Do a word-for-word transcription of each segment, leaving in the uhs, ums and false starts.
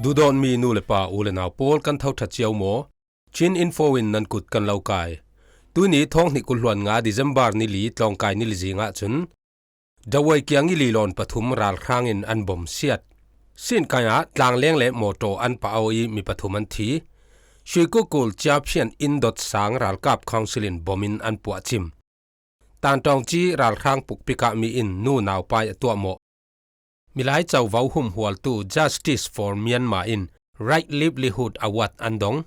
Duhdawtmi nu le pa, u le nau pawl, kan tho ṭha cio maw? Chin Info in nan kut kan lo kai. Tuni thawng hnih kul hluan nga December ni li, tlawngkai ni li zingah cun Dawei kiang i lilawn pathum ralhrang in an bom siat. Sinkai ah tlangleng le mawtaw an pah aw i mi pathum an thi. Shuikukul Ciaphian inn dawt sang ralkap council in bom in an puahcim. Tantawngci ralhrang pukpi kahmi in nu nau pai a tuahmawh. Milai covo humhualtu Justice for Myanmar in Right Livelihood Award an dong.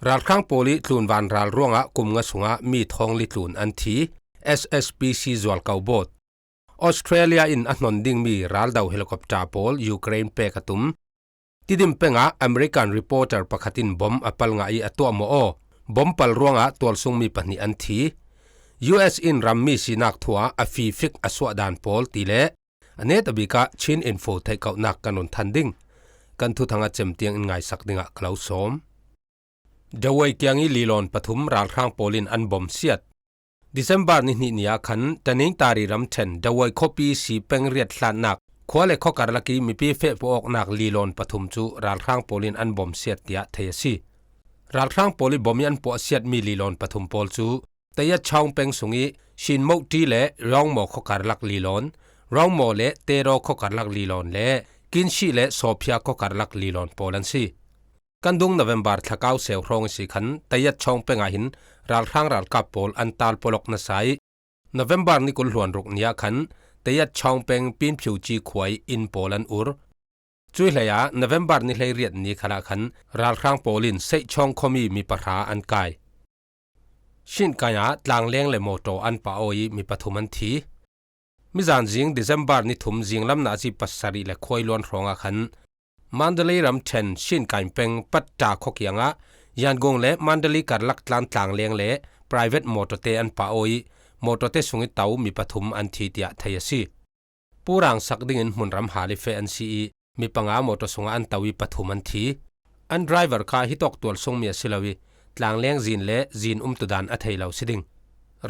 Ralhrang pawl i tlunvan ral ruangah kum nga sungah mi thawng li tlun an thi. S S P C zualko bawt. Australia in a hnon dingmi raldo helicopter pawl Ukraine pek a tum. Tidim pengah American reporter pakhat in bom a pal ngah i a tuahmawh aw. Bom pal ruangah tualsung mi pahnih an thi. U S in rammi sinak thu ah a fifik a suah dan pawl ti le a netabik ah Chin Info theihkauhnak kan run than ding. Kan thuthang a cem tiang in ngaisak dingah ka lo sawm. Dawei kiang i lilawn pathum ralhrang pawl in an bom siat. December ni hnih ni ah khan Tanintari ramṭhen Dawei khuapi si peng riat hlatnak khua le khua karlak i mipi feh puah awknak lilawn pathum cu ralhrang pawl in an bom siat tiah thei a si. Ralhrang pawl i bom i an puah siatmi lilawn pathum pawl cu Tayat Chawng peng sung i Shin Mawti le Rawngmaw khua karlak lilawn, Rawngmaw le Tero khua karlak lilawn le Kinshi le Sawphia khua karlak lilawn pawl an si. Kan dung November thla kau seu hrawng i si khan Tayat Chawng peng ah hin ralhrang ralkap pawl an tal pawlawk nasa i, November ni kul hluan ruk ni ah khan Tayat Chawng peng Pinphiuci khua i inn pawl an ur. Cui hlei ah November ni hleiriat ni khalah khan ralhrang pawl in Seih Chawng khuami mi pahra an kai. Sinkai ah tlangleng le mawtaw an pah aw i mi pathum an thi. Mizan zing December ni thum zinglam nazi pasarih le khuailuan hrawngah khan Mandalay ramṭhen Sinkai peng Patta khua kiangah Yangon le Mandalay karlak tlan tlangleng le private mawtawte an pah aw i mawtawte sung i to mi pathum an thi tiah thei a si. Purang sak dingin hmunram hal i feh an si i mi panga mawtaw sungah an to i pathum an thi. An driver kha hitawk tualsungmi a si lo i tlangleng zin le zin umtudan a thei lo si ding.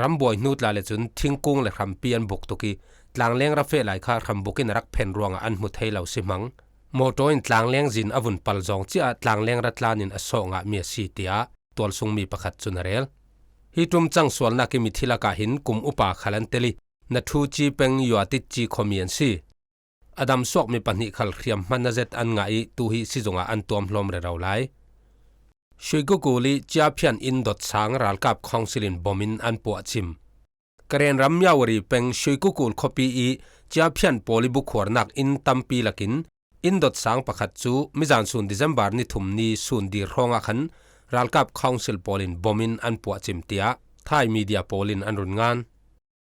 Ram buai hnu tla le cun thingkung le hrampi an buk tuk i tlangleng ra feh lai kha hrambuk in a rak phen ruangah an hmu thei lo si hmang. Mawtaw in tlangleng zin a vun pal zawng ciah tlangleng ra tlan in a sawh ngahmi a si tiah tualsungmi pakhat cun a rel. Hi ṭum cang sualnak i mithi lakah hin kum upa khal an tel i Nathuci peng Yuatitci khuami an si. A dam suakmi pahnih khal hriamhma na zet an ngah i tu hi sizungah an tuam hlawm rero lai. Shuikukul i Ciaphian inn dawt sang ralkap council in bom in an puahcim. Karen ram Myawaddy peng Shuikukul khuapi i Ciaphian pawl i bukhuarnak inn tampi lakin inn dawt sang pakhat cu mizan sun December ni thum ni sun dir hrawngah khan ralkap council pawl in bom in an puahcim tiah Thai media pawl in an run ngan.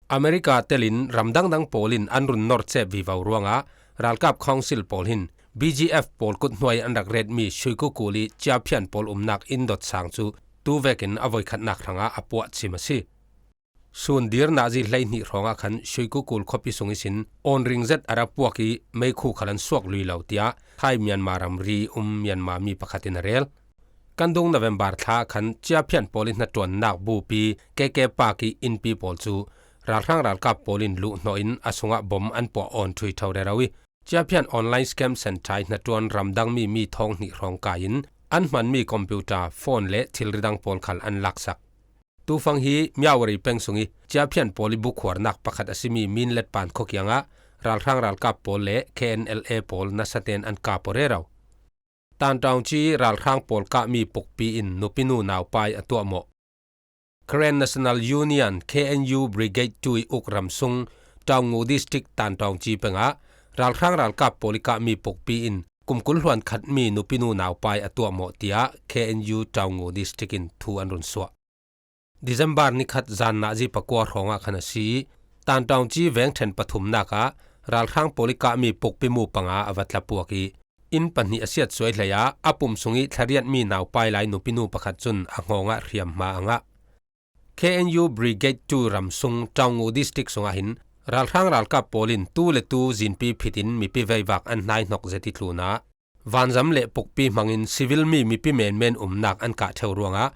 America telin ram dangdang pawl in an run nor cep vivo ruangah ralkap council pawl hin B G F pawl kut hnuai an rak retmi Shuikukul i Ciaphian pawl umnak inn dawt sang cu tu vekin a voikhatnak hrangah a puahcim a si. Sun dir nazi hleihnih hrawngah khan Shuikukul khuapi sung ihsin awnring zet a ra puak i meikhu khal an suak lui lo tiah Thai Myanmar ramri um Myanmar mi pakhat in a rel. Kan dung November thla khan Ciaphian pawl i hnaṭuannak bupi K K Park i innpi pawl cu ralhrang ralkap pawl in luhhnawh in a sungah bom an puah awn ṭhui ṭho rero i Ciaphian online scam centre i hnaṭuan ramdangmi mi thawng hnih hrawng kai in an hmanmi computer, phone le thilri dang pawl khal an laksak. Tufang hi Myawaddy peng sung i Ciaphian pawl i bukhuarnak pakhat a simi Minletpan khua kiangah ralhrang ralkap pawl le K N L A pawl nasaten an kap aw rero. Tantawngci ralhrang pawl kahmi pukpi in nupinu naupai a tuahmawh. Karen National Union, K N U Brigade two i uk ram sung Taungu District Tantawngci pengah ralhrang ralkap pawl i kahmi pukpi in kum kul hluan khatmi nupinu naupai a tuahmawh tiah K N U Taungu District in thu an run suah. December ni khat zan nazi pakua hrawngah khan a si i Tantawngci vengṭhen pathumnak ah ralhrang pawl i kahmi pukpi mu panga a va tla puak i inn pahnih a siatsuai hlei ah a pum sung i thlariatmi naupai lai nupinu pakhat cun a hngawng ah hriamhma a ngah. K N U Brigade two ram sung Taungu District sungah hin ralhrang ralkap pawl in tu le tu zinpi phit in mipi veivak an hnaihnok zet i tlun ah vanzam le pukpi hmangin civil mi mipi menmen umnak an kah ṭheu ruangah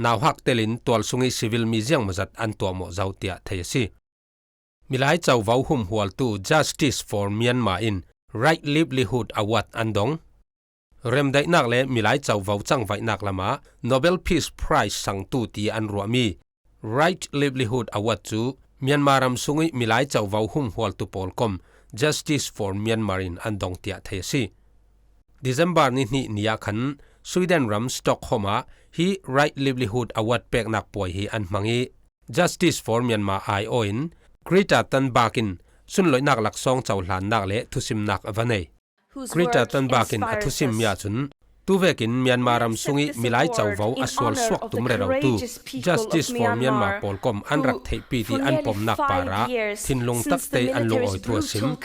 nauhak telin tualsung i civil mi ziangmawzat an tuahmawh zo tiah thei a si. Milai covo humhualtu Justice for Myanmar in Right Livelihood Award an dong. Remdaihnak le milai covo cangvaihnak lamah Nobel Peace Prize sangtu ti an ruahmi Right Livelihood Award cu Myanmar ram sungih milai covo humhualtu pawl kom Justice for Myanmar in an dong tiah thei a si. December ni hnih ni ah khan Sweden ram Stockholm ah hi Right Livelihood Award peknak puai hi an hmang ih, Justice for Myanmar aiawh in Greta Thunberg in sunloihnak laksawng cohlannak le thusimnak a va nei. Greta Thunberg in a thusimmi ahcun, tuvekin Myanmar ram sungih milai covo a sual suak tum rerotu Justice for Myanmar pawl kom an rak theihpi ti an pomnak parah thinlung takte an lungawi thu a sim.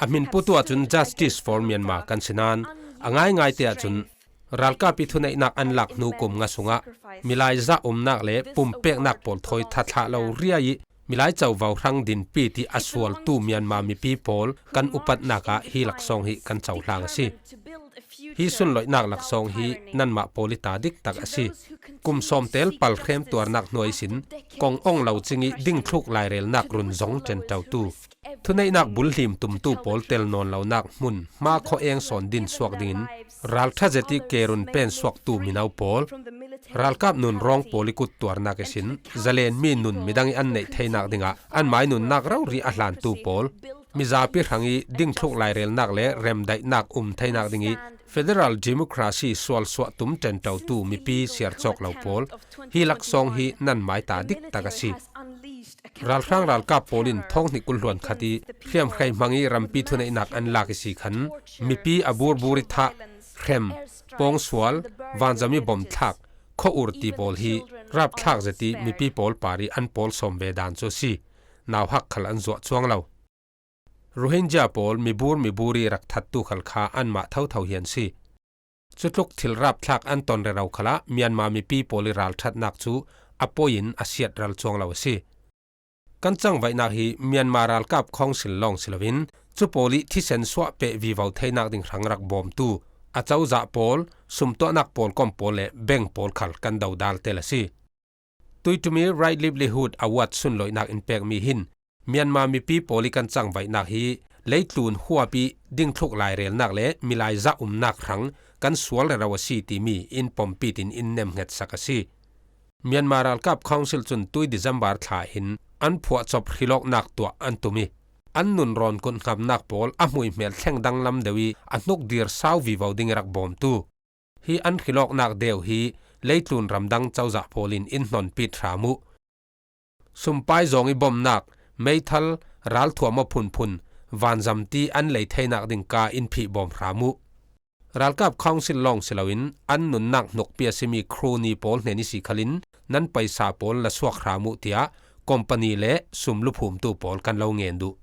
A hminputu ahcun Justice for Myanmar kan si nain a ngaingaite ahcun ralkap ih thuneihnak an lak hnu kum nga sungah milai zah umnak le pumpeknak pawl thawi thathlah lo riai ih milai covo hrang dinpi ti a sualtu Myanmar mipi pawl kan upatnak ah hi laksawng hi kan cohlang a si. Hi sunloihnak laksawng hi nanmah pawl ih ta diktak a si. Kum sawmtel pal hrem tuarnak hnuai ihsin kong ong lo cingih dingthluk lairelnak run zong ṭenṭotu, thuneihnak bulhlim tumtu pawl tel nawn lonak hmun hma khua eng sawn din suak dingin ralṭha zet ih kerun pen suaktu mino pawl, ralkap nun rawng pawl ih kuttuarnak ihsin zalenmi nun midang ih an neih theinak dingah anmai nunnak rori a hlantu pawl, mizapi hrangih dingthluk lairelnak le remdaihnak um theinak dingih federal democracy sualsuah tum ṭenṭotu mipi siarcawk lo pawl, hi laksawng hi nanmai ta diktak a si. Ralhrang ralkap pawl in thawng hnih kul hluan khat ih hriamhrei hmang ih rampi thuneihnak an lak ih si khan mipi a burbur ih thah, hrem, pawngsual, vanzam ih bom thlak, khua ur ti pawl hi rapthlak zet ih mipi pawl par ih an pawl sawm ve dan cu a si. Nauhak khal an zuah cuang lo. Rohingya pawl mibur mibur ih rak thattu khal kha anmah thotho hi an si. Cutluk thil rapthlak an ton rero khalah Myanmar mipi pawl ih ralṭhatnak cu a poi in a siat ral cuang lo a si. Kan cangvaihnak hi Myanmar ralkap khawngsil lawng si loin cu pawl ih thisen suah peh vivo theinak ding hrang rak bawmtu a cozah pawl, sumtuahnak pawl kom pawl le bank pawl khal kan dodal tel a si. Tuitumi Right Livelihood Award sunloihnak in pekmi hin Myanmar mipi pawl ih kan cangvaihnak hi leitlun huap ih dingthluk lairelnak le milai zah umnak hrang kan sual rero a si timi in pompi tin in nemhngetsak a si. Myanmar ralkap khawngsil cun tui December thla hin an phuahcop hrilawknak tuah an tum ih, an nun rawn kut hngamnak pawl a hmuihmel thleng danglam deuh ih a hnuk dir sau vivo ding ih rak bawmtu hi an hrilawknak deuh hi leitlun ramdang cozah pawl in in hnonpit hram uh. Sumpai zawng ih bomnak, meithal, ralthuam aw phunphun, vanzam ti an lei theinak ding ka in phih bawm hram uh. Ralkap khawngsil lawng si loin an nunnak hnukpi a simi crony pawl hnen ihsi khalin nan paisa pawl la suak hram uh, tiah company le sum luphumtu pawl kan lo ngen duh.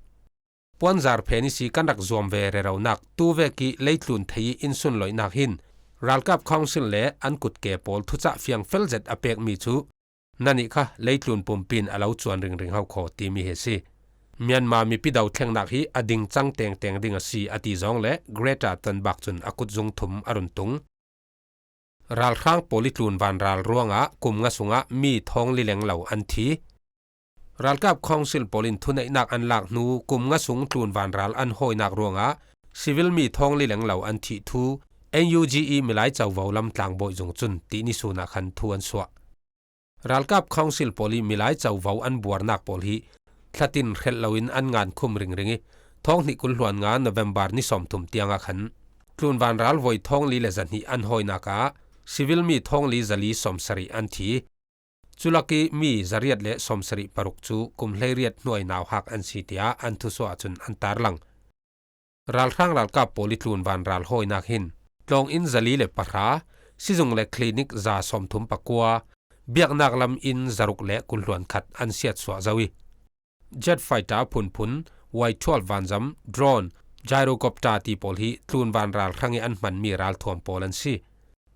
Puanzar phen ihsi kan rak zuam ve reronak tuvek ih leitlun thei ih in sunloihnak hin ralkap khawngsil le an kutke pawl thucah fiangfel zet a pekmi cu nannih kha leitlun pumpi in a lo cuan ringring hau khaw timi hi a si. Myanmar mipi dothlennak hi a ding cang tengteng ding a si a ti zawng le Greta Thunberg cun a kutzung thum a run tung. Ralhrang pawl ih tlun vanral ruangah kum nga sungah mi thawng li lenglo an thi. Ralkap khawngsil pawl in thuneihnak an lak hnu kum nga sung tlun vanral an hawinak ruangah civil mi thawng li lenglo an thih thu N U G ih milai covo lam tlangbawi zung cun tihni sun ah khan thu an suah. Ralkap khawngsil pawl ih milai covo an buarnak pawl hi thlatin hrelh loin an ngankhum ringring ih, thawng hnih kul hluan nga November ni sawmthum tiangah khan tlun vanral voi thawng li le zahnih an hawinak ah civil mi thawng li zali sawmsarih an thi. Culak ih mi zariat le sawmsarih paruk cu kum hleiriat hnuai nauhak an si, tiah an thusuah ahcun an tarlang. Ralhrang ralkap pawl ih tlun vanral hawinak hin tlawng inn zali le pahra, sizung le clinic za sawmthum pakua, biaknak lam inn zaruk le kul hluan khat an siatsuah zo ih, jet fighter phunphun, Y twelve vanzam, drone, gyrocopter ti pawl hi tlun vanral hrangih an hmanmi ralthuam pawl an si.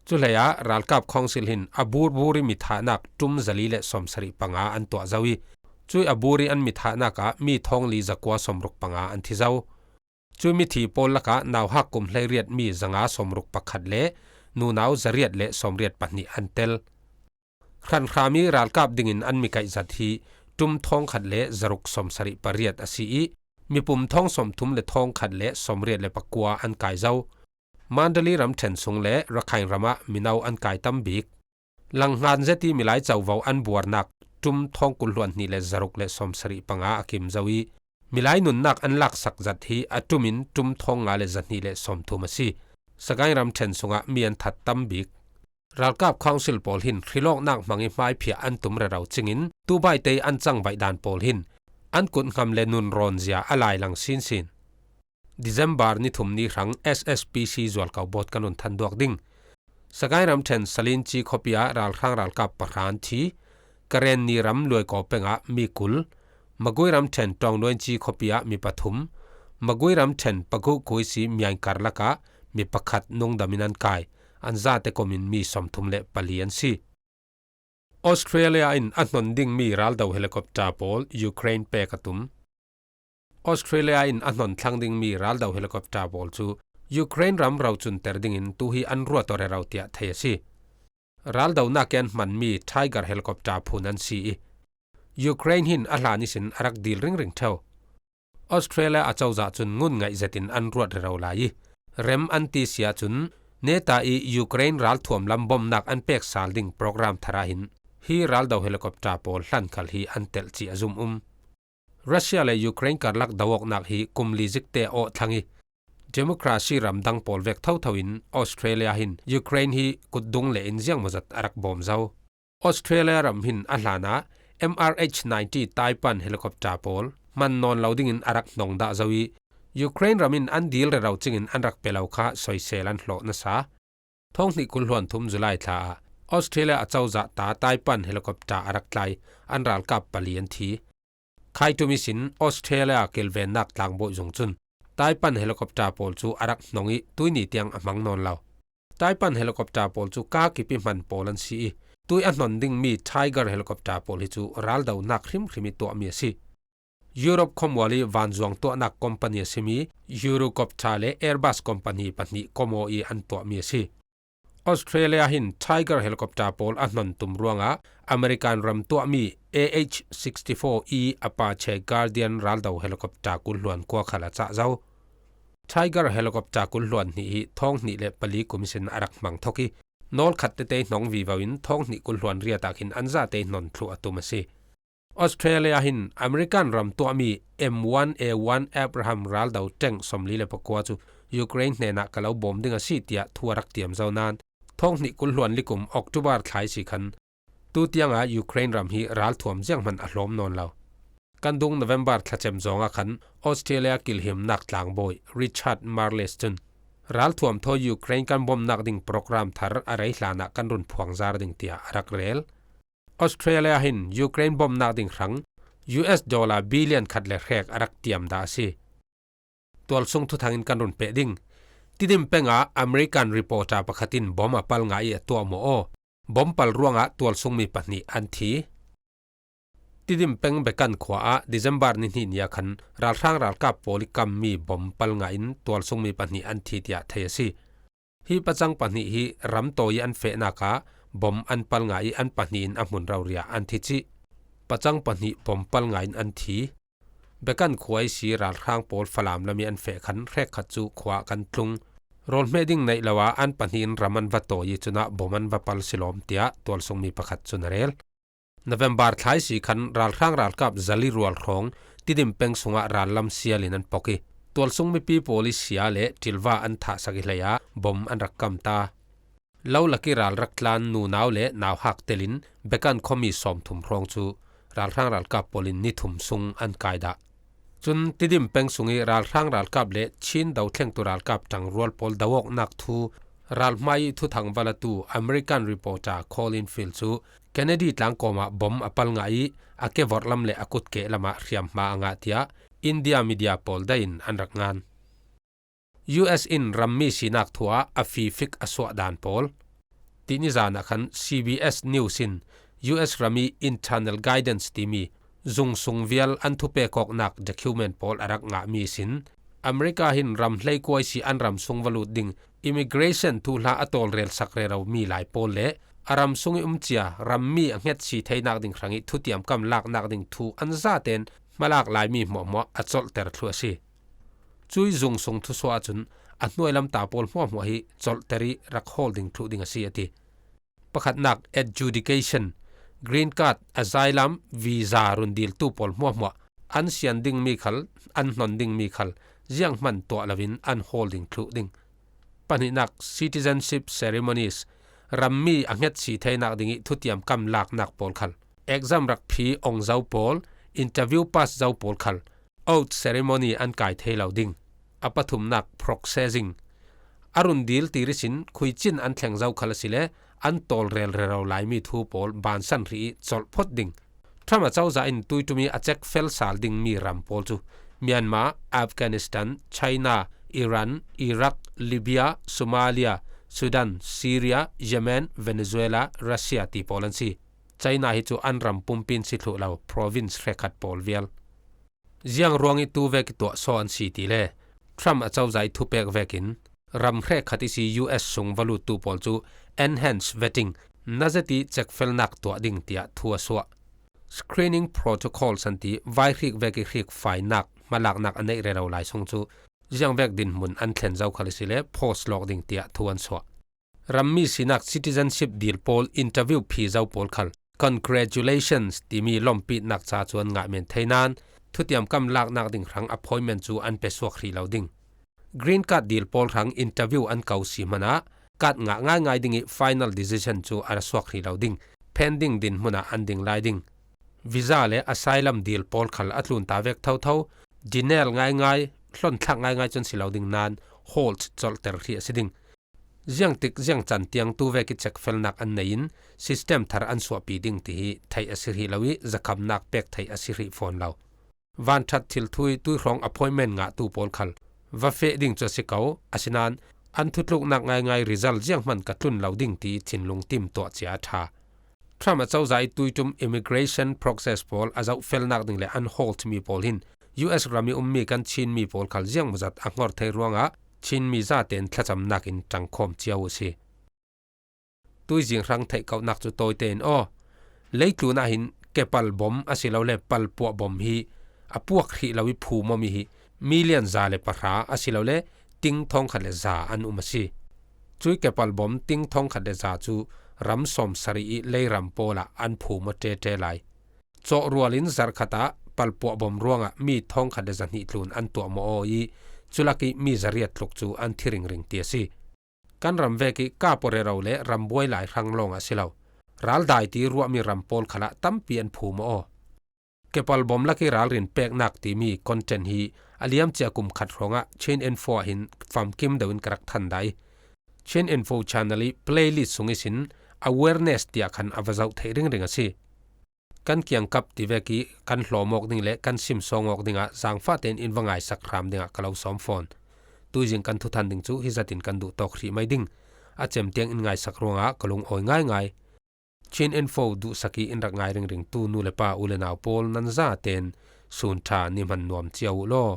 Cuhleiah ralkap khawngsil hin a burbur ih mithahnak ṭum zali le sawmsarih panga an tuah zo ih, cuih a bur ih an mithahnak ah mi thawng li zakua sawmruk panga an thi zo. Cuih mithi pawl lakah nauhak kum hleiriat mi zanga sawmruk pakhat le nunau zariat le sawmriat pahnih an tel. Hranhram ih ralkap dingin an mi kaihzat hi ṭum thawngkhat le zaruk sawmsarih pariat a si ih, mipum thawng sawmthum le thawngkhat le sawmriat le pakua an kai zo. Mandalay ramṭhen sung le Rakhine ramah mino an kai tam bik. Langhngan zet i milai covo an buarnak ṭum thawng kul hluan hnih le zaruk le sawmsarih panga a kim zo i, milai nunnak an laksak zat hi a ṭum in ṭum thawng nga le zahnih le sawmthum a si. Sagaing ramṭhen sungah mi an that tam bik. Ralkap Council pawl hin hrilawknak hmang i hmaiphiah an tum rero cingin tubaite an cangvaih dan pawl hin an kut hnam le nun rawn zia a lai lang sinsin. December ni thum ni hrang S S P C zualko bawt kan run than duak ding. Sagaing ramṭhen Salinci khuapi ah ralhrang ralkap pahra an thi. Karenni ram Luaikaw peng ah mi kul, Magway ramṭhen Tawngnuainci khuapi ah mi pathum, Magway ramṭhen Paguh Kuisi Miainkar lakah mi pakhat nungdam in an kai. An zate komin mi sawmthum le pali an si. Australia in a hnon ding mi raldo helicopter pawl Ukraine pek a tum. Australia in a hnon thlang ding mi raldo helicopter pawl cu Ukraine ram rocunter dingin tu hi an ruat aw rero tiah thei a si. Raldonak i an hmanmi Tiger helicopter phun an si i, Ukraine hin a hlan ihsin a rak dil ringring ṭheu. Australia acozah cun ngun ngaih zetin an ruat rero lai i, rem an ti si ahcun, neta i Ukraine ralthuam lam bomnak an pek sal ding program thar ah hin hi raldo helicopter pawl hlan khal hi an telh cih a zum um. Russia le Ukraine karlak do awknak hi kum li zikte awh thlang i, democracy ram dang pawl vek thotho in Australia hin Ukraine hi kutdung le in ziangmawzat a rak bawm zo. Australia ram hin a hlanah M R H ninety Taipan helicopter pawl hman nawn lo dingin a rak hnong dah zo i, Ukraine ram in an dil rero cingin an rak pe lo kha soisel an hlawh nasa. Thawng hnih kul hluan thum July thla ah Australia acozah ta Taipan helicopter a rak tlai, an ralkap pali an thi. Khaitum ihsin Australia kilvennak tlangbawi zung cun Taipan helicopter pawl cu a rak hnong i tuini tiang a hmang nawn lo. Taipan helicopter pawl cu kaa kip i hman pawl an si i, tui a hnon dingmi Tiger helicopter pawl hi cu raldonak hrimhrim i tuahmi a si. Europe khuamual i vanzuang tuahnak company a simi Eurocopter le Airbus company pahnih kawmaw i an tuahmi a si. Australia hin Tiger helicopter pawl a hnon tum ruangah American ram tuahmi A H sixty-four E Apache Guardian raldo helicopter kul hluan kua khal a cah zo. Tiger helicopter kul hluan hnih hi thawng hnih le pali kum ihsin a rak hmang thok i, nawl khat tete hnong vivo in thawng hnih kul hluan riat ah khin an zate hnon thluh a tum a si. Australia hin American ram tuahmi M one A one Abrams raldo tank sawmli le pakua cu Ukraine hnenah ka lo bawm ding a si tiah thu a rak tiam zo nain, thawng hnih kul hluan li kum October thla ihsi khan tu tiangah Ukraine ram hi ralthuam zianghman a hlawm nawn lo. Kan dung November thlacem zawngah khan Australia kilhimnak tlangbawi Richard Marles cun ralthuam thaw Ukraine kan bawmnak ding program thar a rei hlanah kan run phuangzar ding tiah a rak rel. Australia hin Ukraine bawmnak ding hrang U S dollar billion khat le hrek a rak tiam dah a si. Tualsung thuthang in kan run peh ding. Tidim pengah American reporter pakhat in bom a pal ngah i a tuah maw aw. Bom pal ruangah tualsungmi pahnih an thi. Tidim peng Bekan khua ah December ni hnih ni ah khan ralhrang ralkap pawl i kammi bom pal ngah in tualsungmi pahnih an thi tiah thei a si. Hi pacang pahnih hi ramtawi i an fehnak ah bom an pal ngah i an pahnih in a hmun rori ah an thi cih. Pacang pahnih bom pal ngah in an thi. Bekan khua ihsi ralhrang pawl Falam lam i an feh khan hrekkhat cu khua ah kan tlung. Rawl hmeh ding neih lo ah an pahnih in ram an va tawi i cunah bom an va pal si lawm tiah tualsungmi pakhat cun a rel. November thla ihsi khan ralhrang ralkap zali rual hrawng Tidim peng sungah rallam sial in an pok i, tualsung mipi pawl i sia le ṭilva an thahsak i hleiah bom an rak kam ta. Lo lak i ral rak tlan nunau le nauhak telin Bekan khuami sawmthum hrawng cu ralhrang ralkap pawl in ni thum sung an kai dah. Cun Tidim peng sung i ralhrang ralkap le Chin dothlengtu ralkap ṭangrual pawl do awknak thu ralhmai i thuthang va latu American reporter Colin Field cu Kennedy tlangkawm ah bom a pal ngah i a kevorh lam le a kutkeh lam ah hriamhma a ngah tiah India media pawl dai in an rak ngan. U S in rammi sinak thu ah a fifik a suah dan pawl. Tihni zan ah khan C B S News in U S ram i internal guidance timi zung sung vial an thupek awknak document pawl a rak ngahmi sin, America hin ram hleikua ihsi an ram sung va lut ding immigration thuhla a tawlrel sak rero mi lai pawl le a ram sung i um cia rammi a hngetsi theinak ding hrang i thutiam kam laknak ding thu an zaten hmalak laimi hmuahhmuah a colhter thluh a si. Cui zung sung thusuah ahcun a hnuai lam ta pawl hmuahhmuah hi cawlhter ih rak hawl ding thluh ding a si a ti. Pakhatnak, adjudication, green card, asylum, visa rundiltu pawl hmuahhmuah an sian dingmi khal, an hnon dingmi khal zianghman tuah loin an hawl ding thluh ding. Pahnihnak, citizenship ceremonies, rammi a hngetsi theinak dingih thutiam kam laknak pawl khal, exam rak phi ong zo pawl, interview pass zo pawl khal oath ceremony an kai thei lo ding. A pathumnak, processing, a rundil tir ihsin khuicin an thleng zo khal asile an tawl rel rero laimi thu pawl bansan hrih ih colh phot ding. Trump a cozah in tuiṭum ih a cekfel sal dingmi ram pawl cu Myanmar, Afghanistan, China, Iran, Iraq, Libya, Somalia, Sudan, Syria, Yemen, Venezuela, Russia ti pawl an si. China hi cu an ram pumpi in si thluh lo, province hrekkhat pawl vial. Ziang ruangih tu vek ih tuah saw an si ti le Trump a cozah ih thupek vekin ram hrekkhat ihsi U S sung va luttu pawl cu enhanced vetting, na zet ih cekfelnak tuah ding tiah thu a suah. Screening protocols an ti, vaihrik vek ih hrik fainak hmalaknak a neih rero lai sung cu ziangvek dinhmun an thlen zo khal asile post lawk ding tiah thu an suah. Rammi sinak citizenship dil pawl interview phi zo pawl khal congratulations timi lompitnak ca cu an ngah men thei nain thutiam kam laknak ding hrang appointment cu an pe suak hrih lo ding. Green card dil pawl hrang interview an ko si hmanah card ngah ngaingai dingih final decision cu a ra suak hrih lo ding. Pending dinhmun ah an ding lai ding. Visa le asylum dil pawl khal a tlunta vek thotho, denial ngaingai, hlon thlak ngaingai cun si lo ding nain hold colhter hrih a si ding. Ziangtik ziangcan tiang tu vek ih cekfelnak an nei in system thar an suahpi ding tihi theih a si hrih lo ih zakhamnak pek theih a si hrih fawn lo. Vanṭhat thil thu ih tuihrawng appointment ngahtu pawl khal va feh ding cu a si ko, asinain an thutluknak ngaingai result zianghman ka tlun lo ding ti thinlung tim tuah cia a ṭha. Trump a cozah ih tuiṭum immigration process pawl a zohfelnak ding le an hold mi pawl hin U S ram ih ummi kan Chinmi pawl khal ziangmawzat a hnor thei ruangah Chinmi zaten thlacamnak in ṭangkhawm cio uh si. Tuizing hrang theih kauhnak cu tawite in aw. Leitlun ah hin kepal bom asilole palpuah bom hi a puak hrih lo ih phum awmi hi million za le pahra asilole ting thawngkhat le za an um a si. Cui kepal bom ting thawngkhat le za cu ram sawmsarih ih leiram pawl ah an phum aw ṭeṭe lai. Cawhrual in zarhkhat ah palpuah bom ruangah mi thawngkhat le zahnih tlun an tuah maw aw ih culak ih mi zariat tluk cu an thi ringring ti a si. Kan ram vek ih kap aw rero le rambuai lai hrang lawngah a si lo, raldaiti ruahmi ram pawl khalah tampi an phum aw. Kepal bom lak ih ralrin peknak timi content hi a liamcia kum khat hrawngah Chin Info ah hin famkim deuh in ka rak than dah ih Chin Info channel ih playlist sung ihsin awareness tiah khan a va zoh theih ringring a si. Kan kiangkap ti vek ih kan hlawm awk ding le kan simsawng awk dingah zaangfah tein in va ngaisak hram dingah ka lo sawm fawn. Tuizing kan thuthan ding cu hi zatin kan duh tawk hrih mai ding. A cem tiang in ngaisak ruangah ka lungawi ngaingai. Chin Info duhsak ih in rak ngai ringringtu nu le pa u le nau pawl nan zaten sun ṭha ni hman nuam cio uh law.